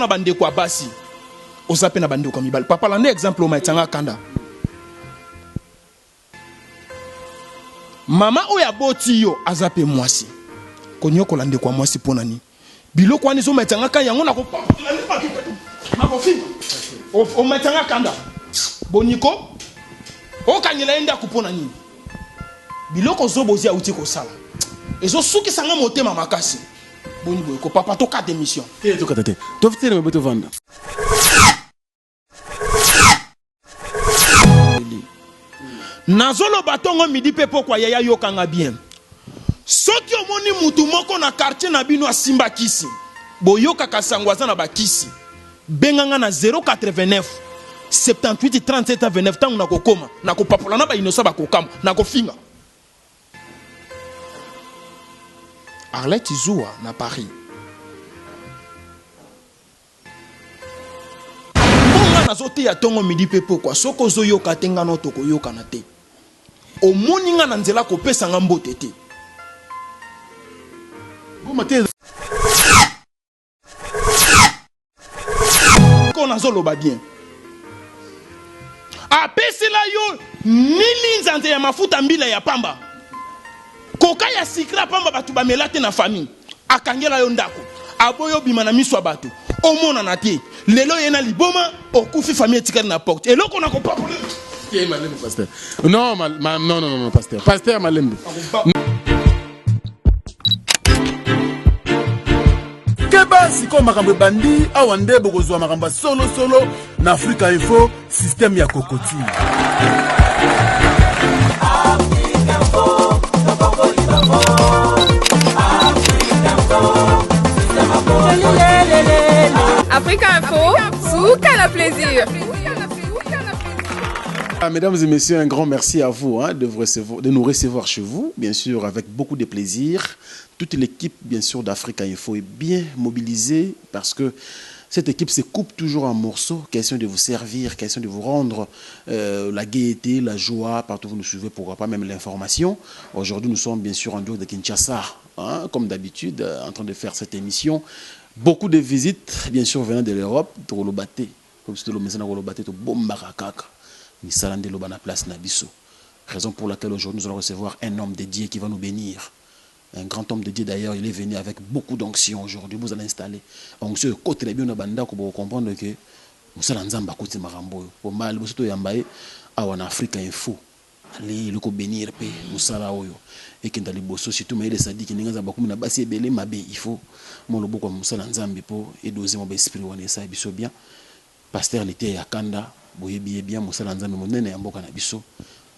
na bandeko ya basi, oza mpe na bandeko ya mibali. Papa, landa exemple oyo etianga kanda. Mama oyo aboti yo aza mpe mwasi, konyokola ndeko ya mwasi mpo na nini? Biloko wana ezomatisa kanda, yango nakofinga. Omatisa kanda boniko, okangela ye ndako mpo na nini? Biloko zobozi auti kosala ezosukisa nga motema makasi. Boni boye ko papa, tokata émission. Te, tokata te, totelema mpe tovanda. Nazoloba ntongo, midi mpe pokwa. Yaya, yokanga bien. Soki omoni mutu moko na quartier na bino asimba kisi, boyokaka sango aza na bakisi, benganga na 089 78 37 29. Ntango nakokoma, nakopapola na bainosa, bakokama, nakofinga Arlette Zuwa na Paris. Mpo nga nazoteya ntongo, midi mpe pokwa. Soki ozoyoka te, nga no tokoyokana te. Omoni nga na nzela, kopesa nga mbote te. Boma te. Ko nazoloba bien, apesela yo nili nzanze ya mafuta mbila ya pamba, koka ya sikra ya pamba, bato bamela te na famille. Akangela yo ndako, aboyi obima na miso ya bato, omonana te. Lelo ye na liboma, okufi, famille etikali na porte. Eloko na kopapola. Te, malembe, pasteur. Non, ma, ma, non, non, non, pasteur, pasteur, malembe. Keba, sikoyo makambo ebandi awa nde bokozwa makambo ya solosolo na Afrika Info, système ya kokoti. Africa Info, suka na plaisir. Ah, mesdames et messieurs, un grand merci à vous, hein, de nous recevoir chez vous, bien sûr, avec beaucoup de plaisir. Toute l'équipe, bien sûr, d'Africa Info est bien mobilisée parce que cette équipe se coupe toujours en morceaux. Question de vous servir, question de vous rendre la gaieté, la joie, partout où vous nous suivez, pourquoi pas même l'information. Aujourd'hui, nous sommes bien sûr en dehors de Kinshasa, hein, comme d'habitude, en train de faire cette émission. Beaucoup de visites, bien sûr, venant de l'Europe, toloba te, comme si tolomesana koloba te, tobombaka kaka. Misala nde eloba na place na biso. Raison pour laquelle aujourd'hui nous allons recevoir un homme de Dieu qui va nous bénir. Un grand homme de Dieu d'ailleurs, il est venu avec beaucoup d'onction aujourd'hui. Vous allez installer. Onction côté la bien na bandako pour comprendre que mosala Nzambe akoti makambo oyo. Po mbala liboso toyamba ye awa na Africa Info. Ale eloko bénir pe mosala oyo ekenda liboso, surtout mayele sadiki ndenge aza bakumi na basi ebele mabe. Il faut mo loboko ya mosala Nzambe po edose mo ba esprit wana esala biso bien. Pasteur Liteya ya Kanda, boyebi ye bien, mosala Nzambe monene ya mboka na biso.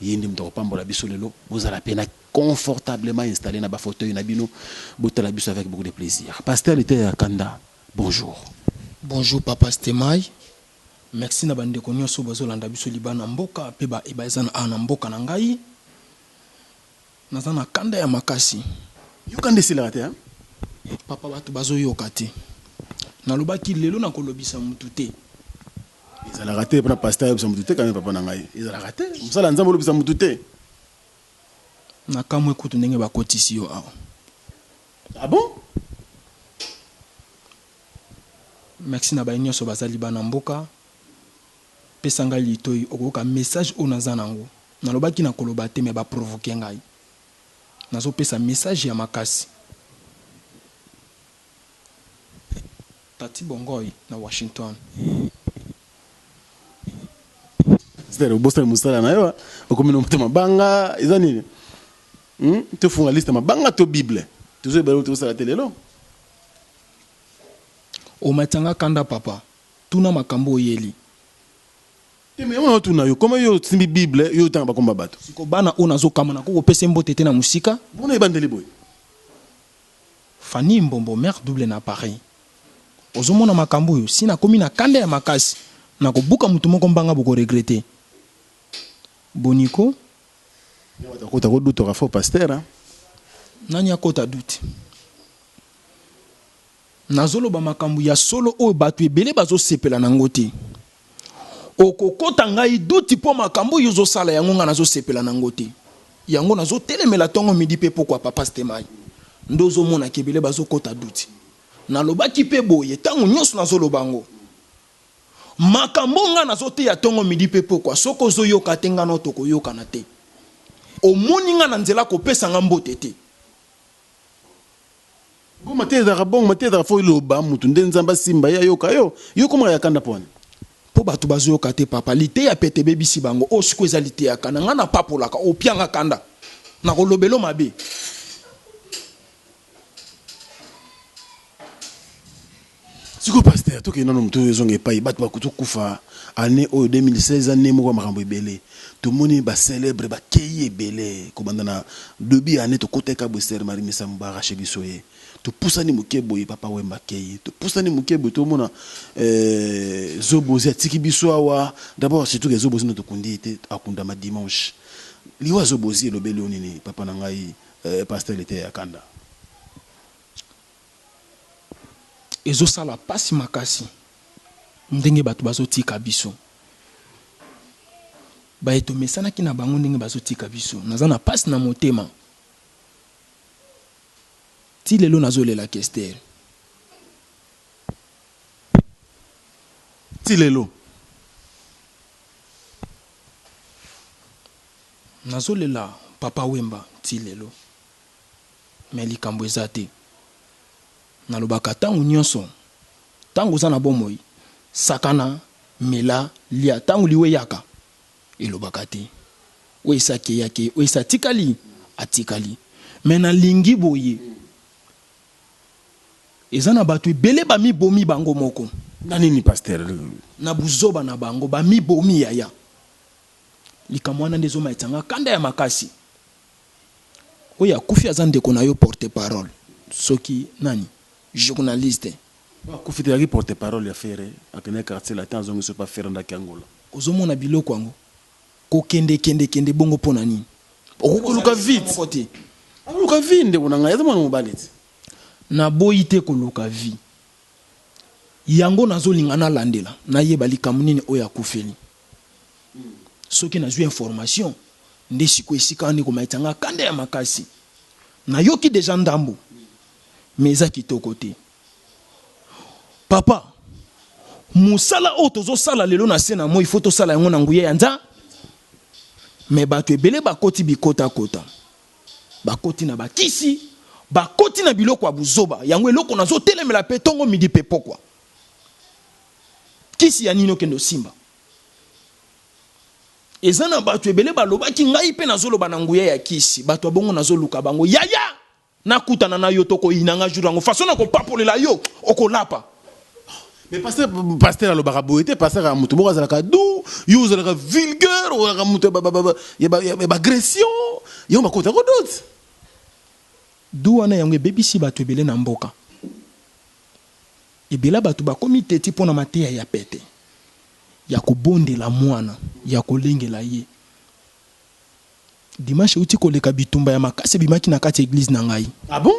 Ye nde moto akopambola biso lelo. Bozala pe na confortablement installé na ba fauteuil na bino, botala biso avec beaucoup de plaisir. Pasteur Liteya ya Kanda, bonjour. Bonjour papa Stemay, merci na bandeko nyonso bazolanda biso libana mboka mpe baeba eza na awa na mboka na ngai. Naza na kanda ya makasi. Yo kanda esilaka te, hein? Papa, bato bazoyoka te. Nalobaki lelo nakolobisa mutu te. Ezalaka te mpona pasteur ayebisa mutu te quand même, papa na ngai. Ezalaka te. Mosala Nzambe olobisa mutu te. Nakamwe kutu ndenge bakotisi yo awa. Ah bon? Merci na baye nyonso baza libana mboka. Pesa ngai litoi, okoyoka message oyo naza nango. Nalobaki na koloba te, mais baprovoke ngai. Nazopesa message ya makasi. Tati Bongoy na Washington. C'est-à-dire obosani mosala na yo, okomi na moto mabanga, eza nini? Tofunga liste mabanga to Bible. Tozoyeba tozosala te lelo. Omatanga kanda papa, tuna makambo oyeli. Te, mais yango tuna yo, comment yo osimbi Bible, yo otanga bakomba bato? Siko bana oyo nazokama, nako kopesa mbote te na mosika. Bona ebandeli boye. Fanny Mbombo, mère double na Paris. Ozomona makambo oyo, si nakomi na kanda ya makasi, nakobuka motu moko mbanga, bokoregretter. Boniko. Bato akota kodutoka faux pasteur, hein? Nani akota doute? Nazoloba makambo ya solo oyo bato ebele bazosepela nango te. Okokota ngai doute mpo makambo oyo ozosala yango ngai nazosepela nango te. Yango nazotelemela ntongo, midi mpe pokwa. Papa Stemai, nde ozomonaka ebele bazokota doute. Nalobaki mpe boye, ntango nyonso nazoloba yango. Makambo oyo ngai nazoteya ntongo, midi mpe pokwa, soki ozoyoka te, ngai nao tokoyokana te. Omoni ngai na nzela, kopesa ngai mbote te. Bon, mateya ezalaka bongo, mateya ezalaka fo eloba mutu nde Nzambe asimba ye ayoka yo. Yo okomaka ya kanda pona? Po bato bazoyoka te papa, liteya pete ebebisi bango, oyo sikoyo eza liteya kanda, ngai napapolaka, opia nga kanda, nakolobelo mabe. Sikoyo pasteur, tokende nano moto oyo ezonga epai bato bakozokufa année oyo 2016, année moko ya makambo ebele. Tomoni ba célèbre bakei ebele kobanda na début ya année tokotaki boye Sœur Marie Misamu ba arracher biso ye. Topusani moke boye Papa Wemba akei. Topusani moke boye tomona Zobozi atiki biso awa. D'abord surtout que Zobozi na tokundi ye te, akundama dimanche. Liwa Zobozi elobeli yo nini papa na ngai pasteur Liteya ya Kanda? Ezosala pasi makasi ndenge bato bazotika biso. Baye tomesanaki na bango ndenge bazotika biso. Naza na pasi na motema. Ti lelo nazolela Kester. Ti lelo? Nazolela Papa Wemba ti lelo. Mais likambo eza te. Nalobaka tango nionso, tango oza na bomoi, sakana, mela, lia. Tango liwa eyaka, elobaka te. Oyo esi akeyi, akeyi. Oyo esi atikali, atikali. Mais nalingi boye, eza na batu ebele bamibomi bango moko. Na nini pasteur? Na buzoba na bango, bamibomi yaya. Likambo wana nde ezomatisa nga kanda ya makasi. Oyo akufi aza ndeko na yo porte parole soki nani journaliste. Oyo akufi te azalaki porte parole ya ferre akendaki quartier latin azongi soki pa ferre ndaki angola. Ozo mona biloko yango ko kende kende kende bongo pona nini? Okoki koluka vie moko te. Akoluka vie ndeko na ngai aza mwana mobali ti. Naboyi te koluka vie. Yango nazolinga nalandela nayeba likambo nini oyo akufeli. Soki nazwi information nde sikoyo esika wana ekomatisa nga kanda ya makasi. Nayoki dejà ndambu mais eza kitoko te. Papa, musala oyo tozo sala lelo na se na moyi faut tosala yango na nguya ya Nza. Mais batu ebele bakoti bikota kota. Bakoti na ba kisi, bakoti na biloko ya buzoba. Yango eloko nazo telemela pe tongo midi pe pokwa. Kisi ya nini okende osimba? Eza na batu ebele balobaki ngai pe nazoloba na nguya ya kisi. Batu ya bongo nazoluka bango. Yaya! Nakutana na yo to koyina nga jour yango. Façon nakopapolela yo, okolapa. Mais pasteur, pasteur alobaka boye te, pasteur ya mutu moko azalaka doux, yo ozalaka vulgaire, ozalaka mutu ya ba ya ba agression, yo bakota ko doute. Doux wana yango ebebisi batu ebele na mboka. Ebela batu bakomi teti pona mateya ya pete, ya kobondela mwana, ya kolengela ye. Dimanche ewuti koleka bitumba ya makasi ebimaki na kati ya eglise na ngai. Ah bon?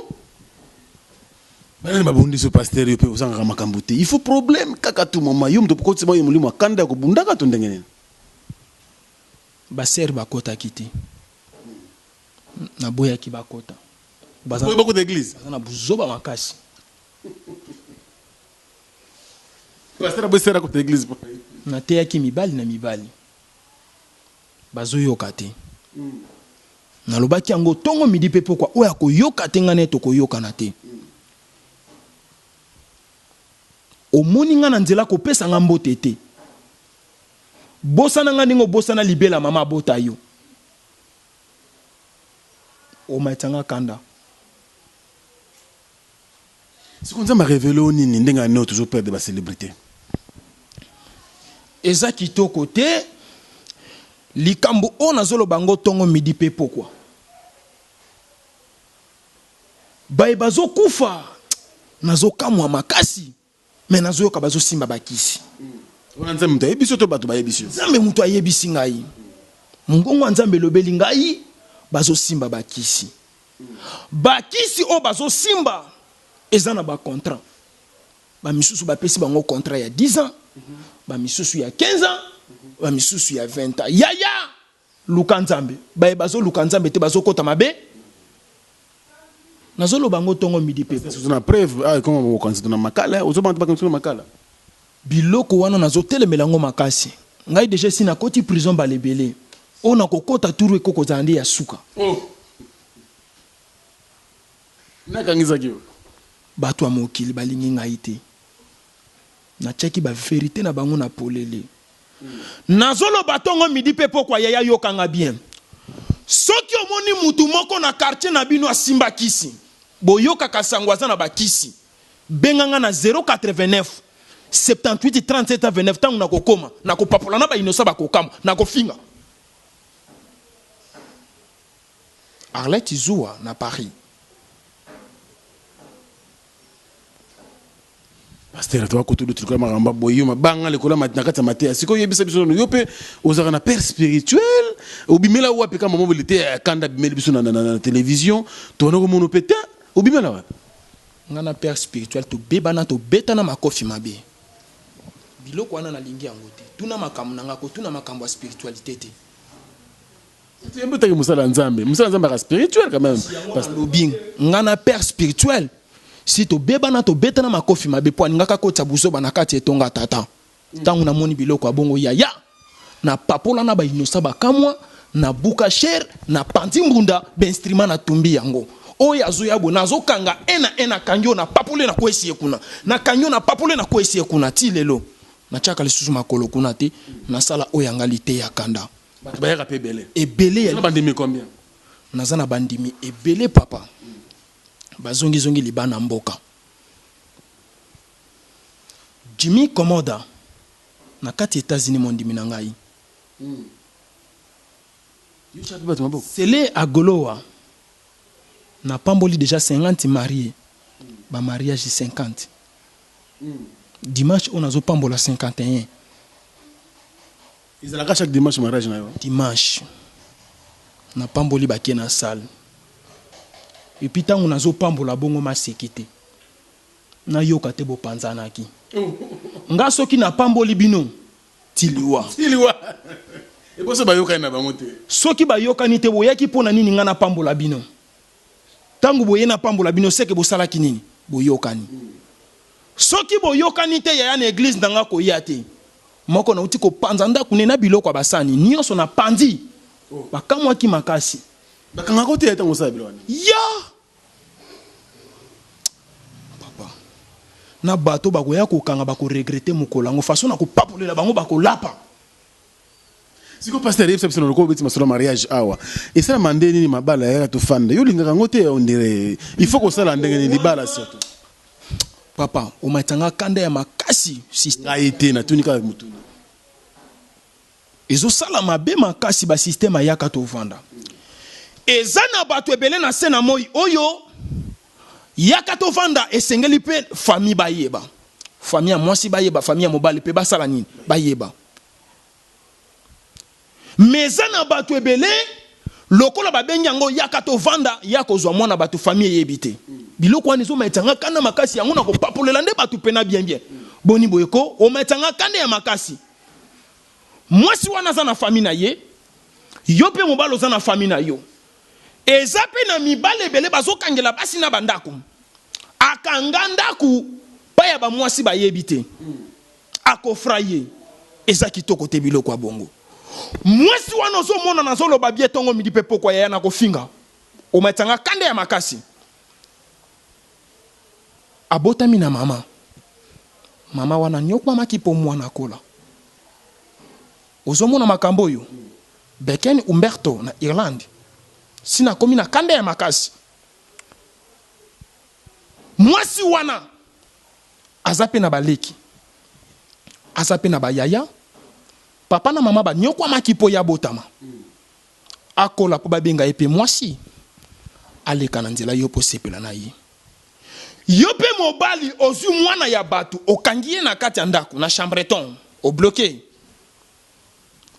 Banani babundisi yo pasteur yo pe ozangaka makambo te il faut problème kaka tout moment yo moto okotisi bango molimo ya kanda ya kobundaka to ndenge nini? Ba sœurs bakotaki te. Naboyaki bakota. Baza Oboyi bakota eglise? Baza na buzoba makasi. Pasteur aboyi sœur akota eglise pona ye. Nateyaki mibali na mibali. Bazoyoka te. Nalobaki yango tongo midi pe pokwa oyo akoyoka te ngai na ye tokoyokana te. Omoni ngai na nzela kopesa ngai mbote te. Bosana ngai ndenge obosana libela mama abota yo. Omatisa ngai kanda. Sikoyo Nzambe a revele yo nini ndenge annee oyo tozo perdre ba celebrite? Eza kitoko te likambo oyo nazoloba yango tongo midi pe pokwa. Baye bazokufa nazokamwa makasi mais nazoyoka bazosimba bakisi. Wana Nzambe moto ayebisi yo to bato bayebisi yo? Nzambe moto ayebisi ngai. Mongongo ya Nzambe elobeli ngai bazosimba bakisi. Ba kisi oyo bazo simba eza na ba contrat. Ba misusu ba pesi bango contrat ya 10 ans, ba misusu ya 15 ans, ba misusu ya 20 ans. Yaya luka Nzambe. Baye bazo luka Nzambe te bazo kota mabe. Nazoloba yango tongo midi pe. Oza na preuve ah ekoma bokanisa na makala ozo banda bakanisa na makala. Biloko wana nazo telemela yango makasi. Ngai dejà esi nakoti prison mbala ebele. Oyo nakokota tour oyo ekoki kozala nde ya suka. Oh! Nakangisaki yo. Batu ya mokili balingi ngai te. Natiaki ba verite na bango na polele. Nazo loba tongo midi pe pokwa yaya yoka nga bien. Soki omoni mutu moko na quartier na bino asimba kisi, boyokaka sango aza na ba kisi, benga nga na 089 78 37 29 tango nako koma, nako papola na ba innocent bako kamwa, nako finga. Arlette Zuwa na Paris. Pasteur to akoto lutu likolo makambo boye yo mabanga likolo na kati ya mateya sikoyo yebisa biso nano yo mpe ozalaka na père spirituel obimela wapi kama mobili te ya kanda abimeli biso na, na, na, na télévision tobanda komona mpe te obimela wapi Nga na père spirituel tobebana tobetana makofi mabe. Biloko wana nalingi yango te. Tuna makambo na nga kotuna makambo ya spiritualite te. Toyembi otaki mosala ya Nzambe. Mosala ya Nzambe aka spirituel quand même. Parce lobi nga na père spirituel si tobebana tobetana makofi mabe po alingaka akotisa buzoba na kati etonga tata. Tango namoni biloko ya bongo yaya na papola na ba innocent bakamwa na buka cher na panzi mbunda ba instrument na tumbi yango. Oyo azoya boye nazokanga un na un nakangi oyo na papoli na kwesi ye kuna nakangi oyo na papoli na kwesi ye kuna ti lelo natiaka lisusu makolo kuna te nasala oyo ya nga liteya kanda. Bato bayaka pe ebele. Ebele ya Oza na bandimi combien? Naza na bandimi ebele papa. Bazongi zongi libana mboka. Jimmy Komoda na kati Etats Unis mondimi na ngai. Yo tia pe bato maboko. Sele Agolowa na pamboli dejà 50 maries ba mariage 50. Dimanche oyo nazo pambola 51. Ezalaka chaque dimanche mariage na yo? Dimanche na pamboli bake na salle et puis tango nazo pambola bongo maseki te nayoka te bopanzanaki nga soki na pamboli bino ti liwa. Ti liwa eboso bayokani na bango te. Soki bayokani te boyaki pona nini nga na pambola bino? Tango boye na pambola bino seke bosalaki nini? Boyokani. Soki boyokani te yaya na eglise na nga koya te. Moko nauti kopanza ndaku ne na biloko ya basani nionso na panzi. Bakamwaki makasi. Bakangaka yo te yaya tango osala biloko wana? Ya! Papa. Na bato bakoya kokanga bako regretter mokolo yango façon nako papolela bango bakolapa. Sikoyo pasteur yebisa biso na lokola obeti masolo ya mariage awa esalama nde nini mabala yaka tofanda yo olingaka yango te on dirait il faut kosala ndenge nini libala surtout. Papa omatisa nga kanda ya makasi système. Ngai te natuni kaka motuna. Ezo sala mabe makasi ba système ya yaka tovanda. Eza na batu ebele na se na moyi oyo yaka tovanda esengeli pe famille bayeba. Famille ya mwasi bayeba, famille ya mobali pe basala nini? Bayeba. Mais eza na batu ebele lokola babengi yango yaka tovanda ye akozua mwana batu famille eyebi te biloko wana ezomatisa nga kanda makasi yango nakopapolela nde batu pena bien bien boni boye ko omatisa nga kanda ya makasi mwasi wana aza na famille na ye yo pe mobali oza na famille na yo eza pe na mibali ebele bazokangela basi na bandako akanga ndaku pa ya ba mwasi bayebi te Akofra ye eza kitoko te biloko ya bongo mwasi wana ozo mona nazo loba bien tongo midi pe pokwa yaya nako finga omatisa nga kanda ya makasi abotami na mama mama wana aniokwamaki po mwana akola ozo mona makambo oyo Beken Humberto na Irlande si nakomi na kanda ya makasi mwasi wana Aza pe na ba leki, aza pe na ba yaya, papa na mama ba niokwamaki po ye abotama, akola po ba benga ye pe mwasi, aleka na nzela yo pe osepela na ye. Yo pe mobali ozui mwana ya batu okangi ye na kati ya ndaku na chambreton, o bloque,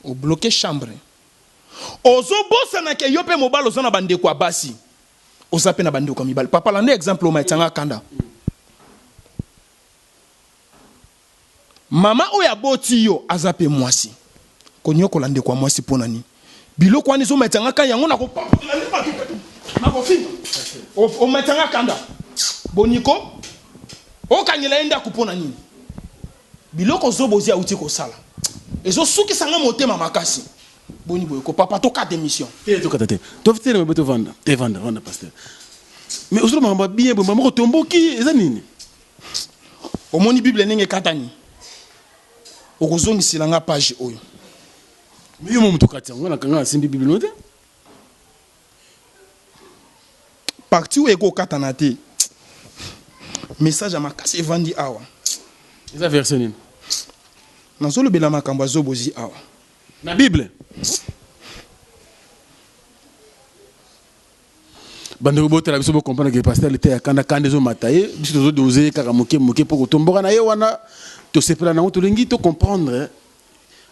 o bloque chambre, ozo bosana ke yo pe mobali oza na ba ndeko ya basi, Oza pe na ba ndeko ya mibali. Papa landa exemple oyo maitsa nga kanda. Mama oyo aboti yo aza pe mwasi. Konyokola ndeko ya mwasi pona nini? Biloko wana ezo maitsa nga kanda yango nako papola nde batu. Nakofinga. Omatisa nga kanda. Boniko, okangela ye ndako mpo na nini? Biloko Zobozi awuti kosala ezosukisa nga motema makasi. Boni boye ko papa tokata emission. Te tokata te. Totelema be tovanda. Te vanda vanda pasteur. Mais ozoloba makambo ya bien boye mbala moko otomboki eza nini? Omoni bible ndenge ekatani? Okozongisela nga page oyo. Mais yo moto okati yango nga na kanga nasimbi bible no te. Partie oyo ekokatana te. Message ya makasi evandi awa. Eza verset nini? Nazolobela makambo ya Zobozi awa. Na bible? Bandeko botala biso bo comprendre que pasteur liteya kanda kanda ezo mata ye biso tozo dose ye kaka moke moke po kotomboka na ye wana tosepela nango tolingi to comprendre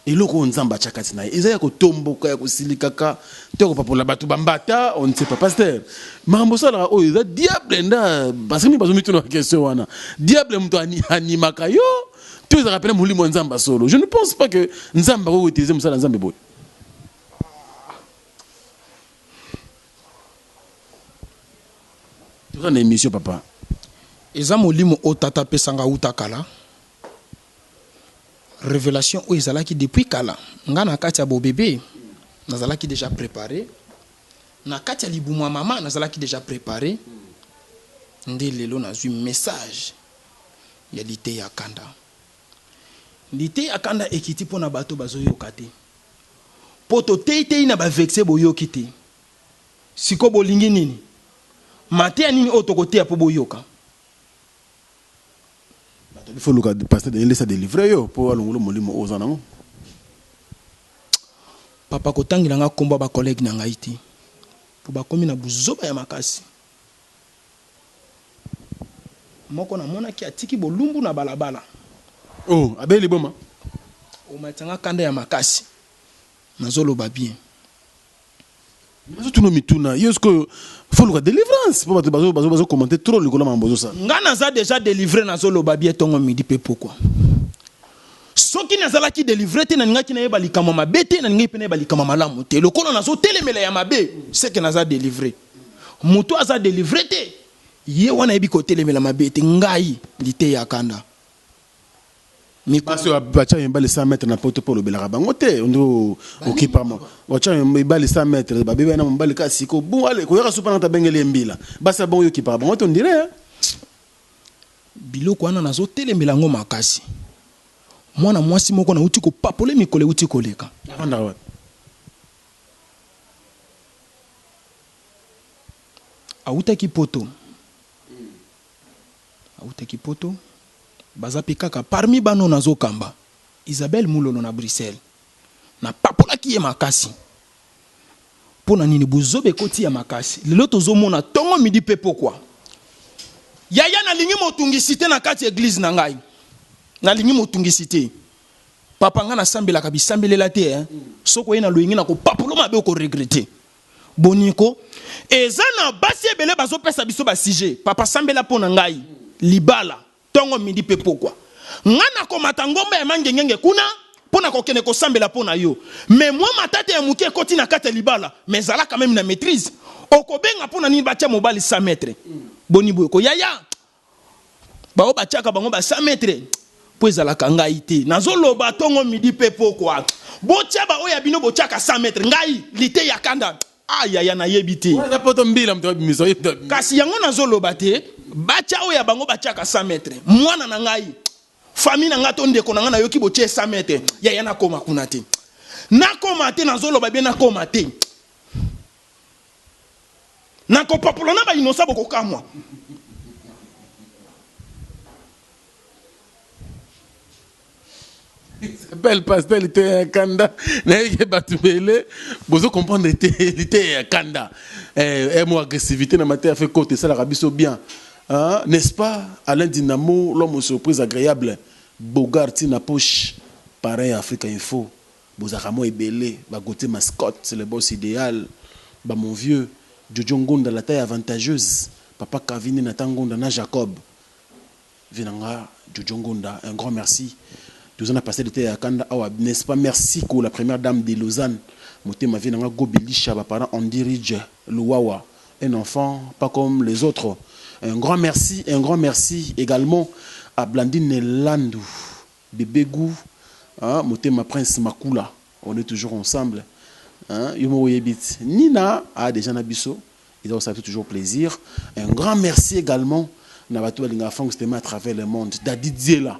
eloko oyo nzambe atya kati na ye eza ya kotomboka ya kosilikaka to ya kopapola bato bambata on ne sait pas pasteur makambo osalaka oyo eza diable nda parce que mingi bazomituna question wana diable moto animaka yo to ezalaka pena molimo ya nzambe ya solo je ne pense pas que nzambe akoki koutilize mosala ya nzambe boye. Toza na emission papa. Eza molimo oyo tata apesa nga wuta kala, revelation oyo ezalaki depuis kala, nga na kati ya bo bebe nazalaki dejà prepare, na kati ya libumu ya mama nazalaki dejà prepare, nde lelo nazui message ya liteya kanda. Liteya kanda ekiti pona bato bazo yoka te. Po toteyi teyi na ba vexe boyoki te. Sikoyo bolingi nini? Mateya nini oyo tokoteya po boyoka? Bato il faut luka pasteur Daniel Lesa delivrer yo po alongolo molimo oyo oza nango. Papa kotangela nga kombo ya ba collegues na ngai te po bakomi na buzoba ya makasi. Moko namonaki atiki bolumbu na balabala. Oh abeli liboma. Omatisa nga kanda ya makasi nazo loba bien. Nazo tuna mituna yo sikoyo faut luka delivrance po bato bazo bazo bazo commenter trop likolo mambo ozo sala. Nga naza dejà delivre nazo loba bien tongo midi pe pokwa. Soki nazalaki delivre te nalingaki nayeba likambo ya mabe te nalingaki pe nayeba likambo ya malamu te lokola nazo telemela ya mabe ce que naza delivre. Mutu aza delivre te ye wana ayebi kotelemela mabe te ngai liteya kanda. Basi oyo batia mibali 100 mètres na poto po olobelaka bango te onde okipa mo batia mibali 100 mètres babebani na mobali kaka siko bon ale koyaka supa na tabengeli ye mbila basi ya bongo yo okipaka bango te ondire hein. Biloko wana nazo telemela yango makasi mwana mwasi moko nawuti kopapole mikolo ewuti koleka. Avandaka wapi? Awutaki poto. Awutaki poto baza pe kaka parmi bana oyo nazo kamba Isabelle Mulolo na Bruxelles na papolaki ye makasi pona nini buzoba ekoti ya makasi lelo tozo mona tongo midi pe pokwa yaya nalingi motungisi te na kati ya eglise na ngai nalingi motungisi te papa ngai nasambelaka bisambelela te eh. Soki oye na loyenge na kopapolo mabe oko regretter Boni ko? Eza na basi ebele bazo pesa biso ba sujet. Papa sambela po na ngai. Libala, tongo, midi pe pokwa. Nga nako mata ngomba ya mangengenge kuna po na kokende kosambela po na yo. Mais mwa matata ya muke ekoti na kati ya libala, mais zala quand meme na maitrise. Okobenga po na nini batia mobali 100 metres? Boni boye ko yaya? Ba oyo batiaka bango ba 100 metres po ezalaka ngai te nazo loba tongo midi pe pokwa botia ba oyo ya bino botiaka 100 metres ngai liteya kanda ah yaya nayebi te. Wana eza poto mbila moto abimisa ye moto abimisa. Kasi yango nazo loba te batia oyo ya bango batiaka 100 metres mwana na ngai famille na ngai to ndeko na ngai nayoki botie 100 metres yaya nakoma kuna te nakoma te nazo loba bien nakoma te. Nakopapola na ba innocent bokokamwa. S'appelle pasteur liteya ya kanda nayebi ke bato ebele bozo comprendre te liteya ya kanda eh, eh, mo agressivité na mateya fe kote esalaka biso bien hein? N'est-ce pas Alain Dynamo l'homme aux surprises agréable Bogart tina poche parrain ya Africa Info Bozalaka mwa ebele ba Gauthier Mascotte le boss ideal ba mon vieux Jojo Ngonda la taille avantageuse papa Kavine Nathan Ngonda na Jacob vie na nga Jojo Ngonda un grand merci toza na pasteur liteya ya kanda awa n'est ce pas merci ko la première dame de Lausanne motema vie na nga Gobi Lisha ba parents Andy Ridge Luwawa. Un enfant pas comme les autres. Un grand merci, un grand merci également à Blandine Landou, Bébé Gou, hein, Motema Prince Makula. On est toujours ensemble. Hein, yo moko oyebi ti. Nina a déjà na biso. Et donc ça fait toujours plaisir. Un grand merci également na bato balinga Franck Stemay à travers le monde. Dadi Diela.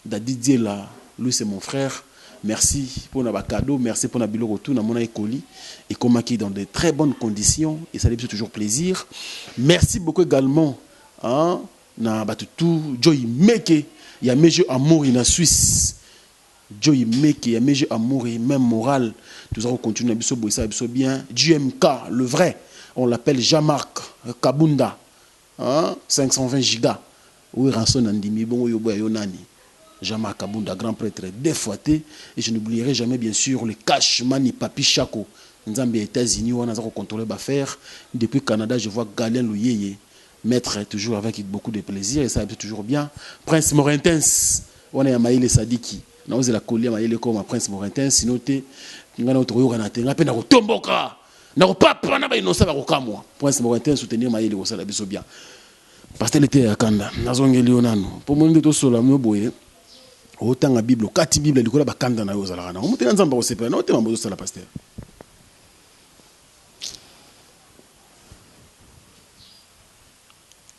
Dadi Diela, lui c'est mon frère. Merci pour na ba cadeau, merci pour na biloko tout na mona ekoli et komaki dans de très bonnes conditions et ça fait toujours plaisir. Merci beaucoup également hein, na bato tout Joy Meke ya Mejo Amouri na Suisse. Joy Meke ya Mejo Amouri même moral toza ko continuer na biso boye ça biso bien. JMK le vrai, on l'appelle Jean-Marc Kabunda. Hein 520 giga Werrason andimi bongo yo boya yo nani Jean-Marc Kabunda grand prêtre deux fois te et je n'oublierai jamais bien sûr le cash mani papi Shako Nzambe ya États-Unis wana aza ko contrôler ba affaires depuis Canada je vois Galien Luyeye maître toujours avec beaucoup de plaisir et ça toujours bien Prince Morentens wana ya Mayele Sadiki naozela kolia mayele koma Prince Morentens sinon te nga na tokoyokana te nga pe nakotomboka nakopapa na bainosa bakokamwa Prince Morentens soutenir mayele kosala biso bien Pasteur liteya ya kanda nazongeli yo nanu po moni nde tosola mio boye otanga bible okati bible likolo ya bakanda na yo ozalaka nango motena nzambe akosepela na yo te mambo ozosala pasteur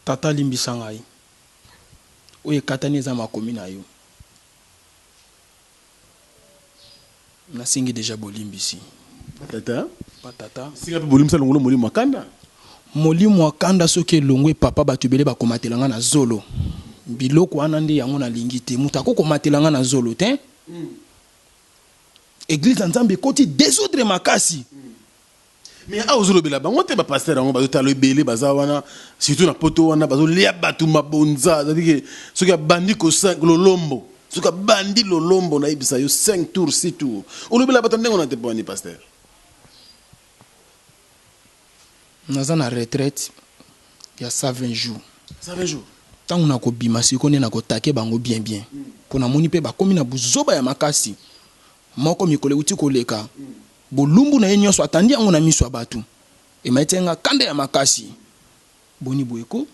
Tata limbisa ngai oyo ekatani eza makomi na yo Nasengi dejà bolimbisi. Tata. Pa tata. Singa pe bolimbisa longola molimo ya kanda. Molimo ya kanda soki elongwe papa batu ebele bakomatela nga na zolo. Biloko wana nde yango nalingi te. Mutu ako komatela nga na zolo te. Eglise ya Nzambe ekoti desordre makasi. Mais awa ozolobela bango te ba pasteur yango bazotala ebele baza wana surtout na poto wana bazolia bato mabonza c'est-à-dire que soki abandi kosa lolombo soki abandi lolombo nayebisa yo 5 tours 6 tours olobela bato ndenge wana te mpo pasteur. Naza na retraite ya 120 jours. 120 jours. Tango nakobima sikoyo nde nako taquer bango bien bien po namoni pe bakomi na buzoba ya makasi moko mikolo ewuti koleka Bolumbu na ye nionso atandi yango na miso ya batu emaiti nga kanda ya makasi boni boye ko?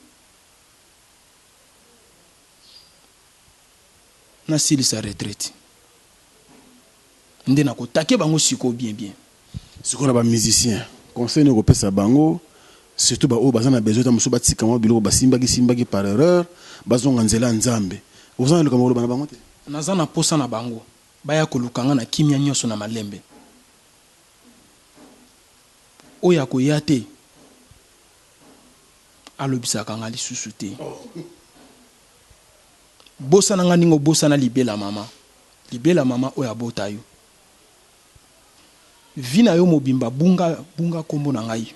Nasilisa retraite nde nako taquer bango sikoyo bien bien. Sikoyo na ba musiciens conseil nini okopesa bango surtout ba oyo baza na besoin ta mosusu batika mwa biloko basimbaki simbaki par erreur bazonga nzela ya Nzambe oza na likambo ya koloba na bango te? Naza na posa na bango Baya koluka nga na kimia nionso na malembe. Oyo akoya te alobisaka nga lisusu te. Bosana nga ndenge obosana libela mama. Libela mama oyo abota yo. Vie na yo mobimba bunga bunga kombo na ngai.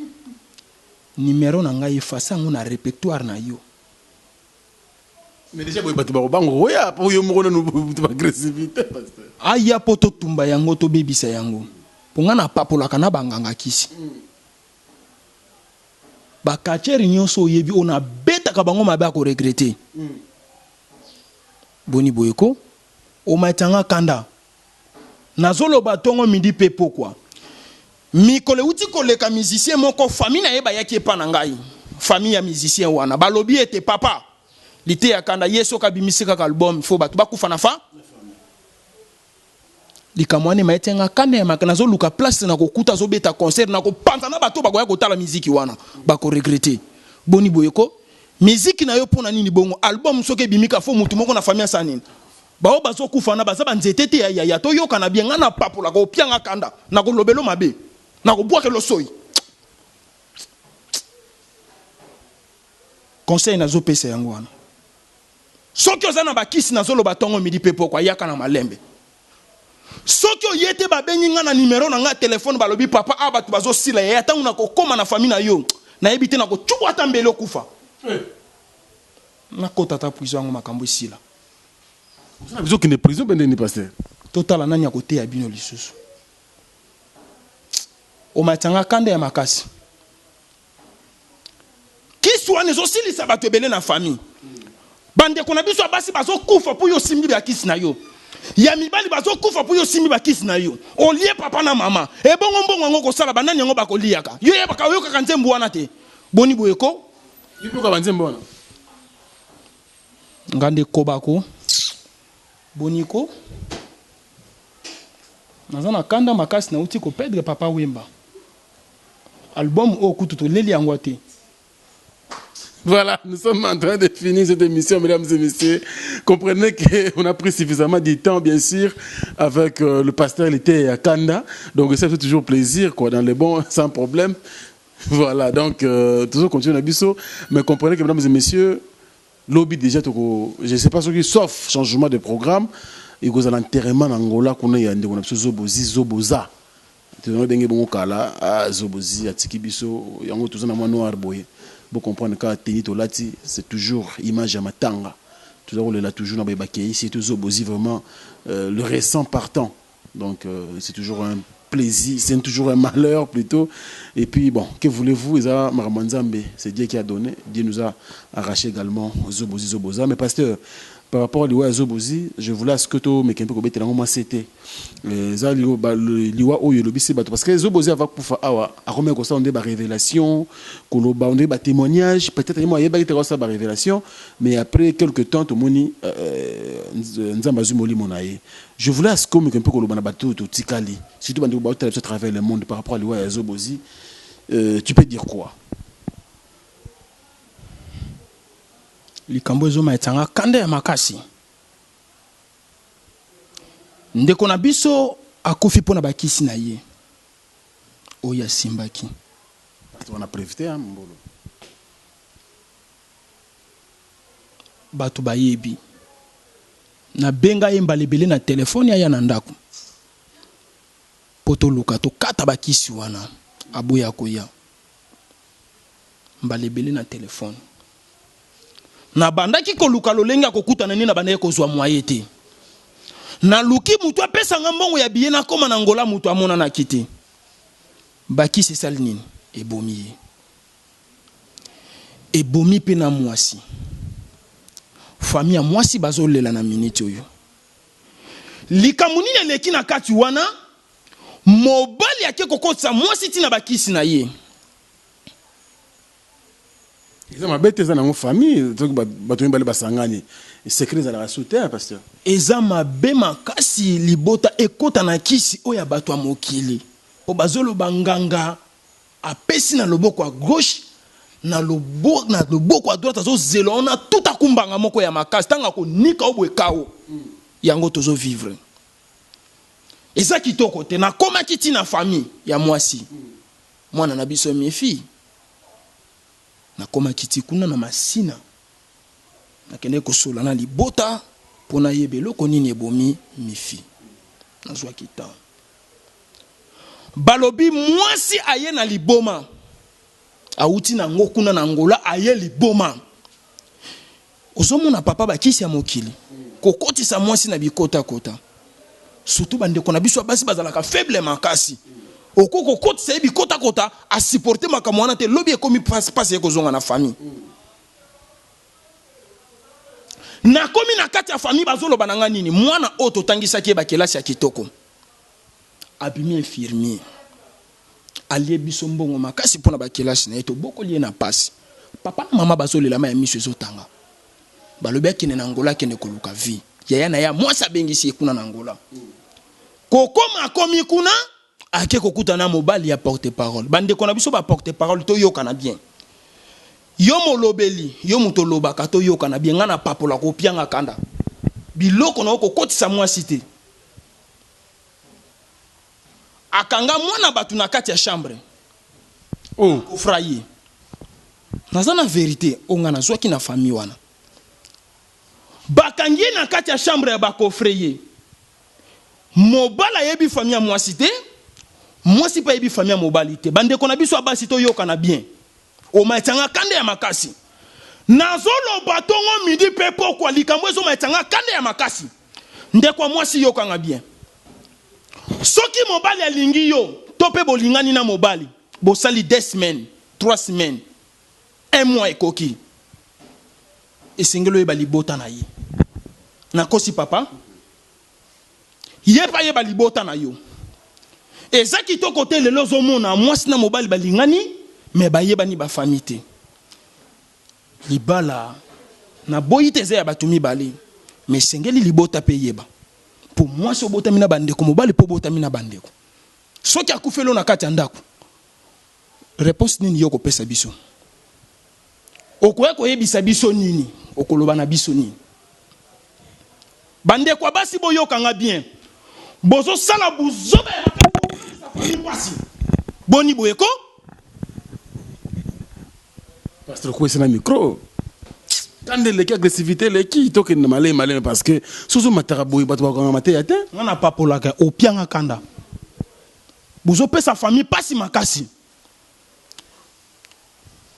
Numero na ngai effacer yango na repertoire na yo. Mais déjà boye bato bakobanga oya po yo moko nanu agressivité pasteur. Aya po totumba yango tobebisa yango po nga napapolaka na ba nganga kisi. Ba catcheurs nionso oyebi oyo nabetaka bango mabe ako regretter. Boni boye ko? Omatisa nga kanda. Nazoloba tongo midi pe pokwa. Mikolo ewuti koleka musicien moko famille na ye bayaki epa na ngai famille ya musicien wana balobi ete papa liteya kanda ye soki abimisi kaka album faut batu bakufa na fa likambo wana emaiti nga kanda ya maka nazoluka place na kokuta azobeta concert na kopanza na bato bakoya kotala miziki wana bako regretter boni boye ko miziki na yo pona nini bongo album soki ebimi ka faut mutu moko na famille asala nini Baoyo bazo kufa wana baza ba nzete te ya yaya toyokana bien nga na papolaka opia nga kanda nako lobelo mabe nako buakelo soyi conseil nazo pesa yango wana soki oza na bakisi nazo loba tongo midi pe pokwa yaka na malembe soki oye te babengi nga na numero na nga ya telefone balobi papa awa bato bazosila yaya ntango nakokoma na famille na yo nayebi te nakocuba ata mbeli okufa nakota ata prison yango makambo esila Oza na biso okende prison pe ndeni pasteur. Totala nani akoteya bino lisusu. Omatisa nga kanda ya makasi. Kisi wana ezosilisa bato ebele na famille. Bandeko na biso ya basi bazokufa mpo yo osimbi bakisi na yo. Ya mibali bazokufa mpo yo osimbi bakisi na yo. Olie papa na mama. Ebongo mbongo yango okosala banani yango bakoliyaka. Yo oyebaka oyokaka nzembo wana te. Boni boye ko? Yo mpe oyoka banzembo wana? Nga nde koba ko. Boni ko? Naza na kanda makasi nauti ko perdre papa Wemba. Album oyo kutu toleli yango te. Voilà, nous sommes en train de finir cette émission, mesdames et messieurs. Comprenez qu'on a pris suffisamment de temps, bien sûr, avec euh, le pasteur, il était à Kanda. Donc, ça fait toujours plaisir, quoi, dans les bons, sans problème. Voilà, donc, euh, toujours continuer na Mais comprenez que, mesdames et messieurs, lobby déjà, je ne sais pas ce qui, sauf changement de programme, il y a l'enterrement en Angola, qu'on a, il y a Zobozi, Zoboza. Tozalaki ndenge bongo kala ah zobozi atiki biso yango toza na mwa noir boye bo comprendre kaka tenue tolati c'est toujours image ya matanga toza kolela toujours na baye bakeyi surtout zobozi vraiment euh, le récent partant donc euh, c'est toujours un plaisir c'est toujours un malheur plutôt et puis bon que voulez-vous eza makambo ya nzambe c'est Dieu qui a donné Dieu nous a arraché également zobozi zoboza mais pasteur Par rapport à liwa ya Zobozi, je voulais à ce que to meke mpe kobetela yango mwa sete. Eza liwa oyo elobisi bato parce que Zobozi ava kufa awa akomaki kosala nde ba révélation, koloba nde ba témoignage, peut-être ye moko ayebaki te kosala ba révélation, mais après quelque temps tomoni euh, Nzambe azwi molimo na ye. Je voulais à ce que omeka mpe koloba na bato oyo totikali, surtout bandeko baotala biso à travers le monde par rapport à liwa ya Zobozi, euh, tu peux dire quoi? Likambo ezo maitsa nga kanda ya makasi. Ndeko na biso akufi pona ba kisi na ye oyo asimbaki. Bato wana preuve te hein mbolo. Bato bayebi. Na benga ye mbala ebele na telephone aya na ndako po toluka tokata ba kisi wana aboya koya. Mbala ebele na telephone. Nabandaki koluka lolenge ya kokutana nde nabandaki kozua moyen te. Naluki mutu apesa nga mbongo ya billet nakoma na Angola mutu amonanaki te. Bakisi esali nini? Ebomi ye. Ebomi pe na muasi. Famille ya muasi bazolela na minute oyo. Likambo nini eleki na kati wana? Mobali ake kokotisa muasi ti na bakisi na ye. Eza mabe te eza nango famille soki bato mibale basangani secret ezalaka su te pasteur. Eza mabe makasi libota ekota na kisi oyo ya batu ya mokili po bazoloba nganga apesi na loboko ya gauche na loboko ya droite azozela wana tout akumbanga moko ya makasi tango akonika yo boye kao yango tozo vivre eza kitoko te nakomaki ti na famille ya mwasi Mwana na biso Mifi, nakomaki ti kuna na Masina. Nakendeki kosolola na libota mpo nayeba eloko nini ebomi Mifi. Nazwaki temps. Balobi mwasi aye na liboma. Awuti na ngo kuna na Angola aye liboma. Ozomona papa bakisi ya mokili kokotisa mwasi na bikota kota. Surtout ba ndeko na biso ya basi bazalaka faible makasi. Okoki kokotisa ye bikota kota a supporter makambo wana te lobi ekomi pasi pasi ye kozonga na famille. Nakomi na kati ya famille bazoloba na nga nini? Mwana oyo totangisaki ye ba kelasi ya kitoko abimi infirmier. Alie biso mbongo makasi pona ba kelasi na ye tobokoli ye na pasi. Papa na mama bazo lela mayi ya misu ezo tanga. Balobi akende na Angola akende koluka vie. Yaya na ye ya mwasi abengisi ye kuna na Angola. Kokoma akomi kuna ake kokutana na mobali ya porte parole. Ba ndeko na biso ba porte parole toyokana bien. Yo molobeli, yo moto olobaka toyokana bien. Nga na papola kopia nga kanda. Biloko na yo kokotisa mwasi te. Akanga mwana batu na kati ya chambre. Oh. Akofra ye. Naza na verite oyo nga nazwaki na famille wana. Bakangi ye na kati ya chambre ya ba coffre ye. Mobali ayebi famille ya mwasi te, mwasi pe ayebi famille ya mobali te. Ba ndeko na biso ya basi toyokana bien. Omatisa nga kanda ya makasi. Nazoloba tongo midi pe pokwa likambo ezomatisa nga kanda ya makasi. Ndeko ya mwasi yoka nga bien. Soki mobali alingi yo to pe bolingani na mobali bosali deux semaines, trois semaines, un mois ekoki. Esengeli oyeba libota na ye. Nakosi papa? Ye pe ayeba libota na yo. Eza kitoko te lelo ozomona mwasi na mobali balingani. Mais bayebani ba famille te. Libala naboyi te eza ya bato mibale, mais esengeli libota mpe eyeba. Mpo mwasi obotami na bandeko, mobali mpe obotami na bandeko. Soki akufeli yo na kati ya ndako, reponse nini yo okopesa biso? Okoya koyebisa biso nini? Okoloba na biso nini? Bandeko ya basi boyoka nga bien. Bozosala buzoba ya makasi, bozopesa famille mpasi. Boni boye ko? Pasteur okwesi na micro. Kanda eleki, agressivité eleki, tokende na maleme maleme parce que soki ozomataka boye bato bakokanga mateya te. Nga napapolaka, opianga kanda. Bozopesa famille mpasi makasi.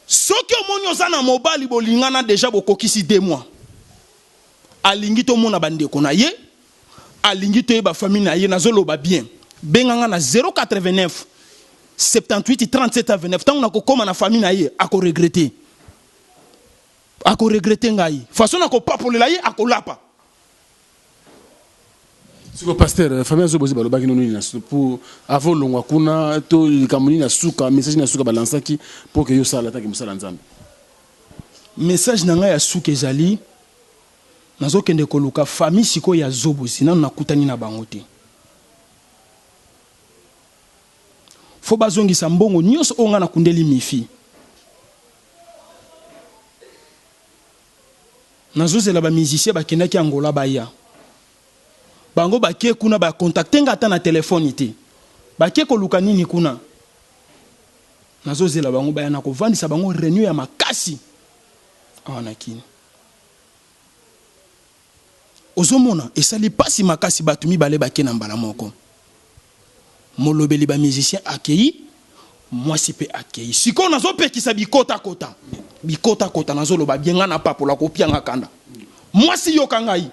Soki omoni oza na mobali bolingana dejà bokokisi 2 mois. Alingi tomona ba ndeko na ye, alingi toyeba famille na ye, nazo loba bien. Benga nga na 089 78 37 29 tango nako koma na famille na ye ako regretter. Ako regretter ngai. Façon nako papolela ye akolapa. Siko pasteur, famille azo bozi balobaki no nini na pour avant olongwa kuna to likambo nini na suka message na suka balansaki pour que yo sala taki mosala Nzambe. Message na ngai ya suka ezali nazokende koluka famille sikoyo ya Zobozi nanu nakutani na bango te. Faut bazongisa mbongo nionso oyo ngai nakundeli Mifi. Nazozela ba musiciens bakendaki Angola baya. Bango bake kuna ba contacter nga ata na telephone te. Bake koluka nini kuna? Nazozela bango baya nakovandisa bango reunion ya makasi awa na Kin. Ozomona esali pasi makasi batu mibale bake na mbala moko. Molobeli ba musiciens akeyi, mwasi pe akeyi. Sikoyo nazo pekisa bikota kota. Bikota kota nazo loba bien nga na papola kopia nga kanda. Mwasi yoka ngai.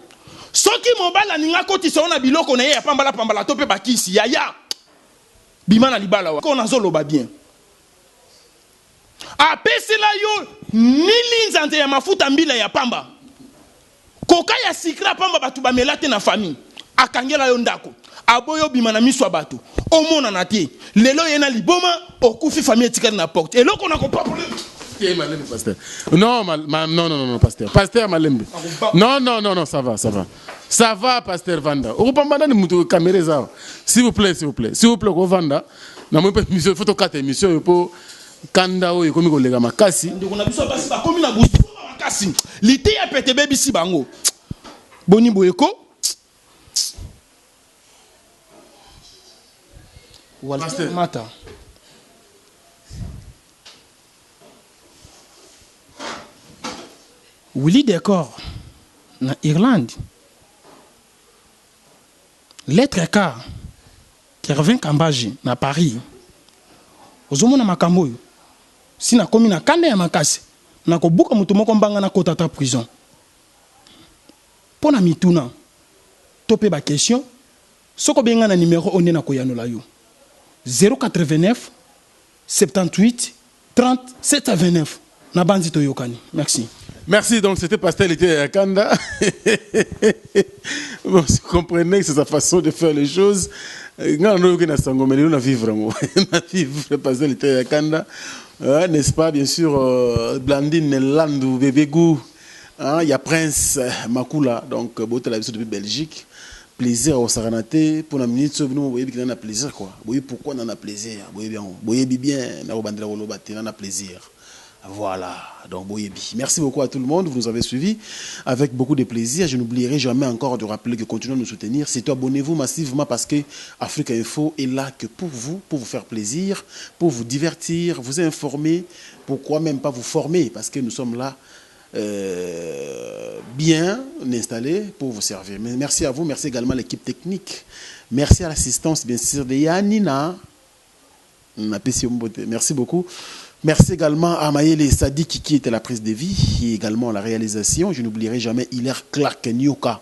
Soki mobali alingi akotisa yo na biloko na ye ya pambala pambala to pe ba kisi yaya bima na libala wana. Sikoyo nazo loba bien. Apesela yo ni linzanza ya mafuta mbila ya pamba. Coca ya sucre ya pamba batu bamela te na famille. Akangela yo ndako. Aboyi obima na miso ya batu. Omonana te. Lelo oye na liboma, okufi famille etikali na porte. Eloko na kopapola. Te malembe pasteur. Non, ma, ma, non, non, non, pasteur. Pasteur malembe. Non, non, non, non, ça va, ça va. Ça va, pasteur Vanda. Okopambana ni mutu caméra eza. S'il vous plaît, s'il vous plaît. S'il vous plaît, Vanda. Na moi pe émission, faut tokata émission oyo po kanda oyo ekomi koleka makasi. Ndeko na biso basi bakomi na buzoba makasi. Liteya pete ebebisi bango. Boni boye ko? Walter Mata. Willy Decor na Irlande. Lettre K, Kervin Kambaji na Paris. Ozomona makambo oyo? Si nakomi na kanda ya makasi, nakobuka moto moko mbanga nakota ata prison. Mpo na mituna to mpe ba questions, soki obengi ngai na numero oyo nde nakoyanola yo, 089 78 30 729. Nabanzi toyokani. Merci. Merci, donc c'était Pasteur Liteya Kanda. Bon, vous comprenez que c'est sa façon de faire les choses. Nga na yoki na sango mais lelo na vivre ngo. Na vivre Pasteur Liteya Kanda. N'est-ce pas bien sûr Blandine Landu bébé goût. Hein, il y a Prince Makula donc botala biso depuis Belgique. Plaisir osakana te pour na minute so bino boyebi kina na plaisir quoi. Boyebi pourquoi na na plaisir. Boyebi yango. Boyebi bien na kobandela koloba te na na plaisir. Voilà, donc boyebi. Merci beaucoup à tout le monde, vous nous avez suivis avec beaucoup de plaisir. Je n'oublierai jamais encore de rappeler que continuez à nous soutenir. Surtout abonnez-vous massivement parce que Africa Info est là que pour vous, pour vous faire plaisir, pour vous divertir, vous informer, pourquoi même pas vous former parce que nous sommes là bien installés pour vous servir. Mais merci à vous, merci également à l'équipe technique. Merci à l'assistance bien sûr de Yanina. Merci beaucoup. Merci également à Maël Sadik qui était à la prise de vie et également à la réalisation. Je n'oublierai jamais Hilaire Clark Nyoka,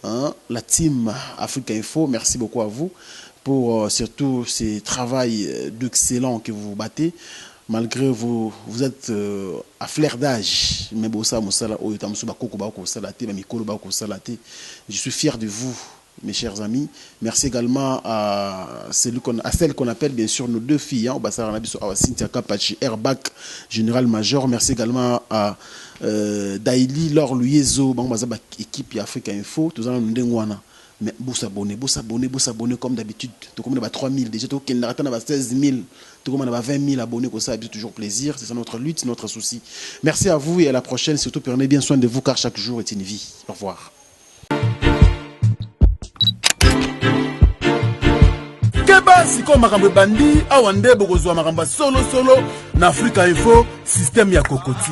hein, la team Africa Info. Merci beaucoup à vous pour surtout ce travail d'excellent que vous vous battez. Malgré vous, vous êtes à fleur d'âge. Mais bon, ça, mosala, oyo, tamusu, bakoko, bako, sala te, ba mikolo, bako, sala te. Je suis fier de vous. Mes chers amis, merci également à, celui qu'on, à celle qu'on appelle bien sûr nos deux filles, hein, Obassara Nabiso, Awa Cynthia Kapachi, Airbag, Général Major. Merci également à euh, Daili, Laure Luyezo, bon, baza équipe Africa Info, tout ça, nous Mais vous s'abonner, vous s'abonner, vous s'abonner comme d'habitude. Tout comme on a 3000 déjà, tout comme on a 16 000, tout comme on a 20 000 abonnés, comme ça, c'est toujours plaisir. C'est ça notre lutte, c'est notre souci. Merci à vous et à la prochaine. Surtout, prenez bien soin de vous car chaque jour est une vie. Au revoir. Keba sikoyo makambo ebandi awa nde bokozwa makambo ya solosolo na Africa Info système ya kokoti.